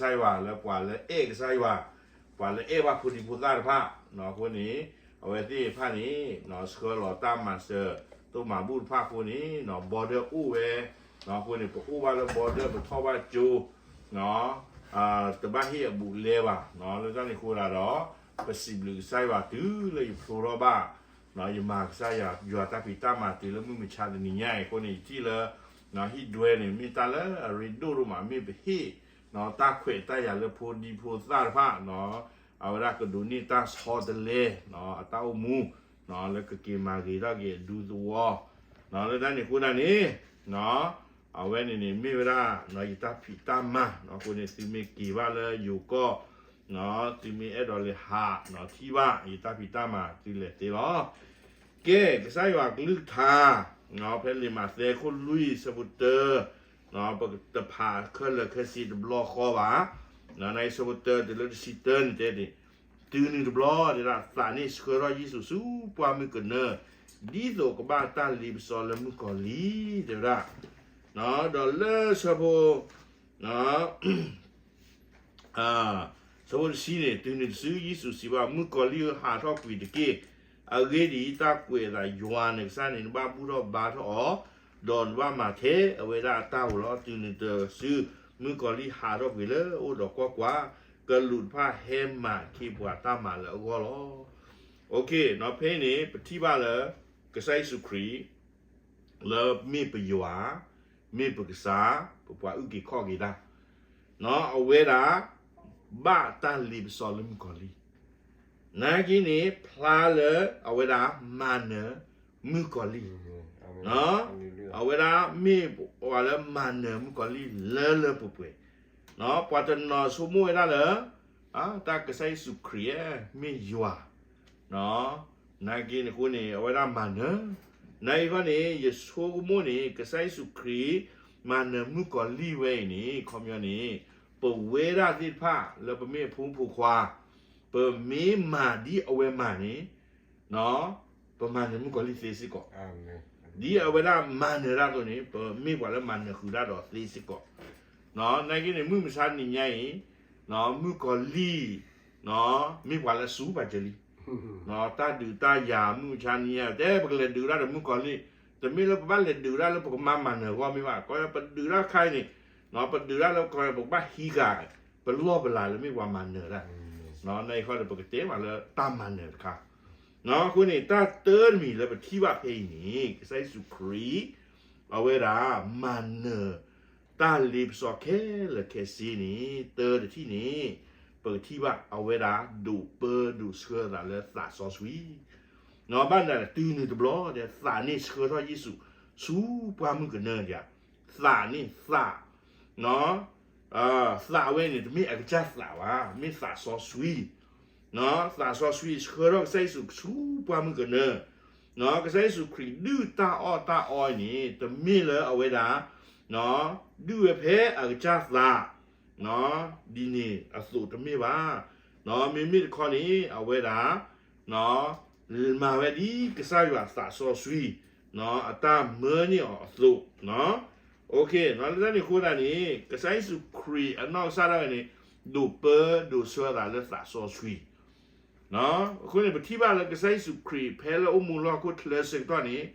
ကစၢ်ယွၤလၢပှၤလၢအဲၣ်ကစၢ်ယွၤ, ပှၤလၢအဲၣ်ဘၣ်ဖိဒံဖိသၣ်တဖၣ်, အဃိန့ၣ် အဝဲသ့ၣ်တဖၣ်န့ၣ် ဆှၢလီၤတၢ်မၤစၢၤ သိၣ်မၤဘူၣ်တဖၣ်အဃိန့ၣ် border အိၣ်ဝဲ, အဃိန့ၣ် ပအိၣ်ဘၣ်လၢ border ပထီၣ်ဘၣ်ကၠိ တဘၣ်ဟ့ၣ်အဘူးအလဲဘၣ်, လၢတၢ်န့ၣ်အဃိဒၣ်ဒီး ပစံးဘျုးကစၢ်ယွၤတုၤလၢယဖျိထီၣ်ဘၣ်, ယမၤကစၢ်ယွၤတၢ်ဖံးတၢ်မၤတုၤလၢမုၢ်မဆါတနံၤညါအံၤအဃိန့ၣ် ယထံၣ်လၢ ဟံၣ်ဒွဲန့ၣ် မ့ၢ်တၢ်လၢအရ့ဒိၣ်ဒိၣ်မး မ့ၢ်ပဟ့ၣ် တၢ်ခွဲးတၢ်ယာ်လၢဖိဒံဖိသၣ်တဖၣ်, အဝဲဒၣ်ကဒိးန့ၢ်တၢ်ဆီတလဲ အတၢ်အိၣ်မူ လၢကက့ၤမၤဂ့ၤထီၣ်က့ၤအဒူသဝီ, လၢတၢ်န့ၣ်အဃိဒၣ်န့ၣ် အဝဲန့ၣ်န့ၣ်မ့ၢ်ဝဲဒၣ် ယတၢ်ဖံးတၢ်မၤအဃိန့ၣ် သုမ့ၢ်က့ၤဘၣ်လၢယိၤကီၢ်, သုမ့ၢ်အဲၣ်ဒိးလဲၤဟး ထံၣ်ဘၣ်ယတၢ်ဖံးတၢ်မၤ သုလဲၤသ့လီၤ. ကဲ ကစၢ်ယွၤကလုၢ်ကထါ ဖဲလံာ်မးသဲခိၣ်လွံၢ်ဆၢဖိတၢ ပတဖးခဲလၢာ်ခဲဆ့တဘျီဃီဘၣ်, နဆၢဖိတၢတုၤလၢတဆံတၢန့ၣ်တဲန့ၣ်, တုၤနုၤတဘျီတဲဒၣ် သးန့ၣ်ဆှၢထီၣ်ယ့ၣ်ၡူးဆူပှၢ်မုၢ်ကနၢ, ဒ်သိးကဘၣ်တၢ်လ့ပစီလၢမုၣ်ကီၤလံၢ် တဲဝဲဒၣ်, ဒီးလၢဆၢဖိ ဆၢဖိတဆံန့ၣ် တုၤနုၤတစု ယ့ၣ်ၡူးစံးဘၣ် မုၣ်ကီၤလံၢ်ဧၢ ဟးထီၣ်ကွံာ်တက့ၢ်. အဂ့ၢ်ဒ်အံၤ, တၢ်ကွဲးအသးယွၤနကစၢ်န့ၣ် နဘၣ်ဘူၣ်ထီၣ်ဘါထီၣ်အီၤ, ဒီးနဘၣ်မၤထဲအဝဲဒၣ်အတၢ်ဧိၤလီၤ. တုၤနုၤတစု မုၣ်ကီၤလံၢ်ဟးထီၣ်ကွံာ်လၢအအိၣ်ဒီးကွၢ်ကွၢ်, ကလူးတဖၣ်ဟဲမၤခ့ပှၤတၢ်မၤလၢအဂီၢ်လီၤ. ဖဲအံၤန့ၣ် ပထံၣ်ဘၣ်လၢ ကစၢ်ယ့ၣ်ၡူးခရံာ် လၢမ့ၢ်ပယွၤ, မ့ၢ်ပကစၢ်, ပပှၤအုၣ်က့ၤခီၣ်က့ၤတၢ်, အဝဲဒၣ် ဘၣ်တၢ်လ့ပစီလၢမုၣ်ကီၤလံၢ်, နာ်က့န့ၣ် ဖျါလၢအဝဲဒၣ်မၤနၢၤမုၣ်ကီၤလံၢ်, အဝဲဒၣ်မ့ၢ်ပှၤလၢမၤနၢၤမုၣ်ကီၤလံၢ်လၢလၢပှဲၤပှဲၤ, ပှၤတနီၤဆိကမိၣ်ဝဲဒၣ်လၢ တၢ်ကစၢ်ယ့ၣ်ၡူးခရံာ်မ့ၢ်ယွၤ နာ်က့န့ၣ်အဃိန့ၣ် အဝဲဒၣ်မၤနၢၤ, နာ်က့အဃိန့ၣ် ယဆိကမိၣ်န့ၣ် ကစၢ်ယ့ၣ်ၡူးခရံာ် မၤနၢၤမုၣ်ကီၤလံၢ်ဝဲအံၤန့ၣ် ခီပညီန့ၣ် ပဝဲဒၣ်သ့ၣ်တဖၣ်လၢပမ့ၢ်အဖိမုၣ်ဖိခွါ, ပမ့ၢ်မၤဒ်အဝဲမၤန့ၣ် ပမၤနၢၤမုၣ်ကီၤလံၢ်သ့စ့ၢ်ကီး, ဒ်အဝဲဒၣ်မၤနၢၤတၢ်အသိးန့ၣ် ပမ့ၢ်ပှၤလၢမၤနၢၤဃုာ်တၢ်ဒီးသ့စ့ၢ်ကီး, နာ်က့န့ၣ် မုၢ်မဆါနံၤညါအံၤ မုၣ်ကီၤလံၢ် မ့ၢ်ပှၤလၢအစူၢ်ပာ်စၢၤလံ, တၢ်ဒုးတၢ်ယၤမုၢ်မဆါနံၤညါ တဲပကလဲၤဒုးတၢ်ဒီးမုၣ်ကီၤလံၢ်, တမ့ၢ်လၢပဘၣ်လဲၤဒုးတၢ်လၢပကမၤမၤနၢၤအဂီၢ်မ့ၢ်ဘၣ်, ကီပဒုးတၢ်ခါအံၤန့ၣ် ပဒုးတၢ်လၢကီပကဘၣ်ဟံးဃာ် ပလီၢ်ပလၤလၢမ့ၢ်ပှၤမၤနၢၤတၢ်, နာ်က့အဃိဒီးပကတဲမးလၢတၢ်မၤနၢၤတခါ, အဃိန့ၣ် တၢ်တၢတမံၤလၢပထံၣ်ဘၣ်ဖဲအံၤန့ၣ် ကစၢ်ယ့ၣ်ၡူးခရံာ် အဝဲဒၣ်မၤနၢၤ တၢ်လ့ပစီခဲလၢာ်ခဲဆ့န့ၣ် တၢတထံၣ်န့ၣ် ပကထံၣ်ဘၣ်အဝဲဒၣ်ဒိးပၢဒိးဆှၢသးလၢသးစီဆှံ, ဘၣ်နၤလၢတုၤနုၤတဘျီဒီး သးန့ၣ်ဆှၢထီၣ်ယ့ၣ်ၡူး ဆူပှၢ်မုၢ်ကနၢဒံး, သးန့ၣ်သး သးဝဲန့ၣ် တမ့ၢ်အကစၢ်သးဘၣ်, မ့ၢ်သးစီဆှံ, သးစီဆှံဆှၢထီၣ်ကစၢ်ယ့ၣ်ၡူးဆူပှၢ်မုၢ်ကနၢ, ကစၢ်ယ့ၣ်ၡူးခရံာ်ဒုၣ်တၢ်အီၣ်တၢ်အီအံၤန့ၣ် တမ့ၢ်လၢအဝဲဒၣ် ဒုၣ်ဝဲဖဲအကစၢ်သး ဒ်န့ၣ်အသိးတမ့ၢ်ဘၣ်, မ့မ့ၢ်တခီန့ၣ် အဝဲဒၣ် မၤဝဲဒ်ကစၢ်ယွၤသးစီဆှံ အတၢ်မၢန့ၢ်အီၤအသိး, လၢတၢ်န့ၣ်အဃိသတးန့ၣ် ကစၢ်ယ့ၣ်ၡူးခရံာ်အနီၢ်ကစၢ်ဒၣ်ဝဲန့ၣ် ဒိးပၢဒိးဆှၢသးလၢသးစီဆှံ, အဃိန့ၣ် ပထံၣ်ဘၣ်လၢကစၢ်ယ့ၣ်ၡူးခရံာ် ဖဲလၢအိၣ်မူလၢဟီၣ်ခိၣ်ချၢဆၢကတီၢ်န့ၣ်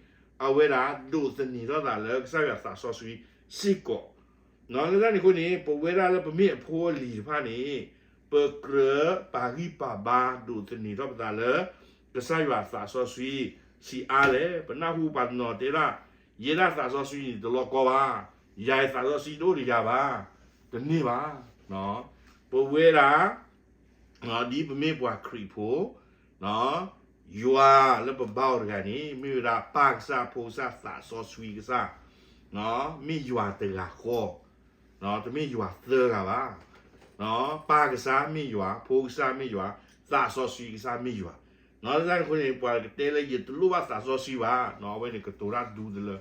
အဝဲဒၣ်ဒိးသန့ၤထီၣ်သးလၢကစၢ်ယွၤသးစီဆှံစ့ၢ်ကီး, လၢတၢ်န့ၣ်အဃိန့ၣ် ပဝဲဒၣ်လၢပမ့ၢ်အဖိအလံၤတဖၣ်န့ၣ် ပကြၢးပာ်ဂံၢ်ပာ်ဘါဒိးသန့ၤထီၣ်ပသးလၢ ကစၢ်ယွၤသးစီဆှံဆံးအါလဲၣ်. ပနၢ်ဟူပှၤတနီၤတဲဒၣ် ယဲဒၣ်သးစီဆှံန့ၣ်တလီၢ်ကီဘၣ်, ယၤအံၤသးစီဆှံတအိၣ်ဒီးယၤဘၣ်, တန့ၢ်ဘၣ်. ပဝဲဒၣ် ဒ်ပမ့ၢ်ပှၤခရံာ်ဖိ ယွၤလၢပဘါအီၤတဂၤန့ၣ် မ့ၢ်ဝဲဒၣ်ပၢ်ကစၢ် ဖိကစၢ် သးစီဆှံကစၢ်, မ့ၢ်ယွၤတဂၤဃီ, တမ့ၢ်ယွၤသၢဂၤဘၣ်. ပၢ်ကစၢ်မ့ၢ်ယွၤ, ဖိကစၢ်မ့ၢ်ယွၤ, သးစီဆှံကစၢ်မ့ၢ်ယွၤ, လၢတၢ်န့ၣ်အဃိန့ၣ် ပှၤကတဲလၢယတလိၣ်ဘၣ်သးစီဆှံဘၣ်, အဝဲန့ၣ်ကတိၤတၢ်ဒူတလၢ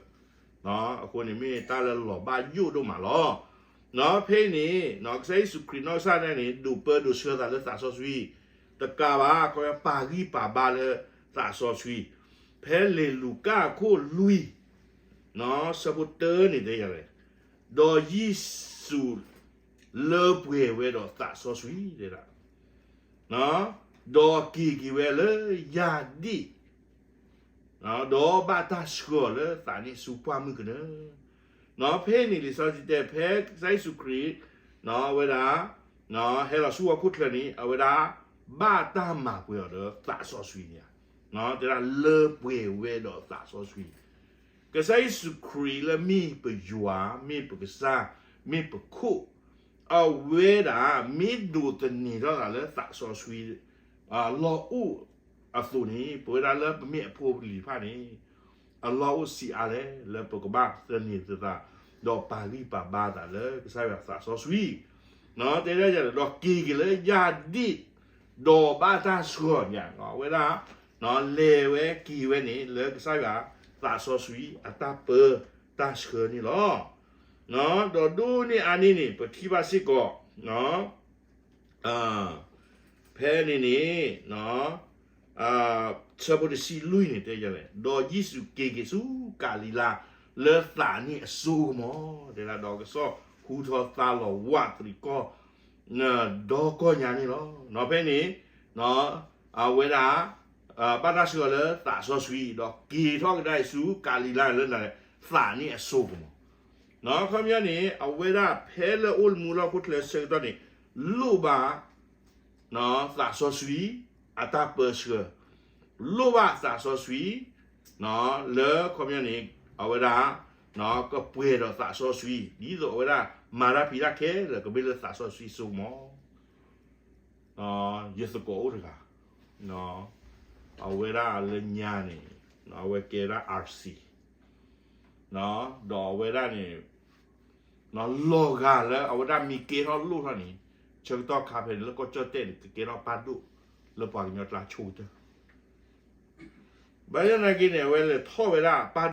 အဃိန့ၣ်မ့ၢ်တၢ်လၢလီၤဘၣ်ယိၣ်ဒိၣ်မးလီၤ. ဖဲအံၤန့ၣ် ကစၢ်ယ့ၣ်ၡူးခရံာ်နီၢ်ကစၢ်ဒၣ်န့ၣ် ဒိးပၢဒိးဆှၢသးလၢသးစီဆှံ, တကးဘၣ် ခီပၤဂံၢ်ပာ်ဘါလၢသးစီဆှံ, ဖဲလံာ်လူၤကၣ်အခိၣ်လွံၢ် ဆၢဖိတၢန့ၣ်တဲယၤလဲၣ်, ဒီးယ့ၣ်ၡူး လၢပှဲၤဝဲဒီးသးစီဆှံဒၣ်, ဒီးက့ၤက့ၤဝဲလၢယၢ်ဒ့ၣ်, ဒီးဘၣ်တၢ်ဆှၢအီၤလၢသးန့ၣ်ဆူပှၢ်မုၢ်ကနၢ, ဖဲန့ၣ်လံာ်စီဆှံတဲ ဖဲကစၢ်ယ့ၣ်ၡူးခရံာ် အဝဲဒၣ် ဟဲလီၤဆူဟီၣ်ခိၣ်ချၢန့ၣ် အဝဲဒၣ်ဘၣ်တၢ်မၤပှဲၤအီၤဒီးသးစီဆှံန့ၣ်ဧါ, တဲဒၣ်လၢပှဲၤဝဲဒီးသးစီဆှံ, ကစၢ်ယ့ၣ်ၡူးခရံာ်လၢမ့ၢ်ပယွၤ မ့ၢ်ပကစၢ် မ့ၢ်ပခိၣ်, အဝဲဒၣ်မ့ၢ်ဒိးသန့ၤထီၣ်သးလၢသးစီဆှံ လီၢ်အိၣ်အသိးန့ၣ် ပဝဲဒၣ်လၢပမ့ၢ်အဖိအလံၤတဖၣ်န့ၣ် အလီၢ်အိၣ်ဆံးအါလဲၣ် လၢပကဘၣ်သန့ၤသး ဒီးပာ်ဂံၢ်ပာ်ဘါသးလၢကစၢ်ယွၤသးစီဆှံ, တဲဒၣ်ယၤဒီးက့ၤက့ၤလၢယၢ်ဒ့ၣ် ဒီးဘၣ်တၢ်ဆှၢအီၤန့ၣ် အဝဲဒၣ် လဲၤဝဲက့ၤဝဲန့ၣ် လၢကစၢ်ယွၤသးစီဆှံအတၢ်ပၢတၢ်ဆှၢန့ၣ်လီၤ. ဒီးဒိၣ်န့ၢ်အါန့ၢ်န့ၣ် ပထံၣ်ဘၣ်စ့ၢ်ကီး ဖဲန့ၣ်န့ၣ် ဆၢဖိတဆံလွံၢ်န့ၣ်တဲလဲၣ်, ဒီးယ့ၣ်ၡူးက့ၤက့ၤဆူကၤလံၤလါ လၢသးနံၣ်အစိကမီၤ တဲဒၣ်ဒီးကစီၣ်ဟူထီၣ်သါလီၤဝးတရံးကီၢ် ဒီကီၢ်ညါန့ၣ်လီၤ. ဖဲန့ၣ် အဝဲဒၣ် ဘၣ်တၢ်ဆှၢအီၤလၢသးစီဆှံ ဒီးက့ၤထီၣ်ကဒါအံၤဆူကၤလံၤလါလၢနၤလဲၣ် သးနံၣ်အစိကမီၤ, ခီပညီန့ၣ် အဝဲဒၣ်ဖဲလၢအိၣ်လၢမူလၢဟီၣ်ခိၣ်ချၢဆၢကတီၢ်န့ၣ် လိၣ်ဘၣ် သးစီဆှံ အတၢ်ပၢဆှၢ, လိၣ်ဘၣ်သးစီဆှံ လၢခီပညီန့ၣ် အဝဲဒၣ် ကပှဲၤဒီးသးစီဆှံ ဒ်သိးအဝဲဒၣ်မၤတၢ်ဖံးတၢ်ခဲလၢာ်ကမ့ၢ်လၢသးစီဆှံစိကမီၤ, ယသကိးအိၣ်တဂၤ အဝဲဒၣ်လၢညါန့ၣ် အဝဲကဲဒၣ် RC ဒီးအဝဲဒၣ်န့ၣ် လီၤဂာ်လၢအဝဲဒၣ်မ့ၢ်ကဲထီၣ်လိၣ်ထီၣ်န့ၣ် ဆၢကတီၢ်ခါဖဲန့ၣ် လၢကီၢ်ကၠီၣ်တဲၣ်န့ၣ် ကကဲထီၣ်ပၢ်ဒိၣ် လၢပှၤကညီကျါဆိကတၢၢ်, ဘၣ်ဆၣ်သနာ်က့န့ၣ် အဝဲလဲၤထီၣ်ဝဲဒၣ်ပၢ်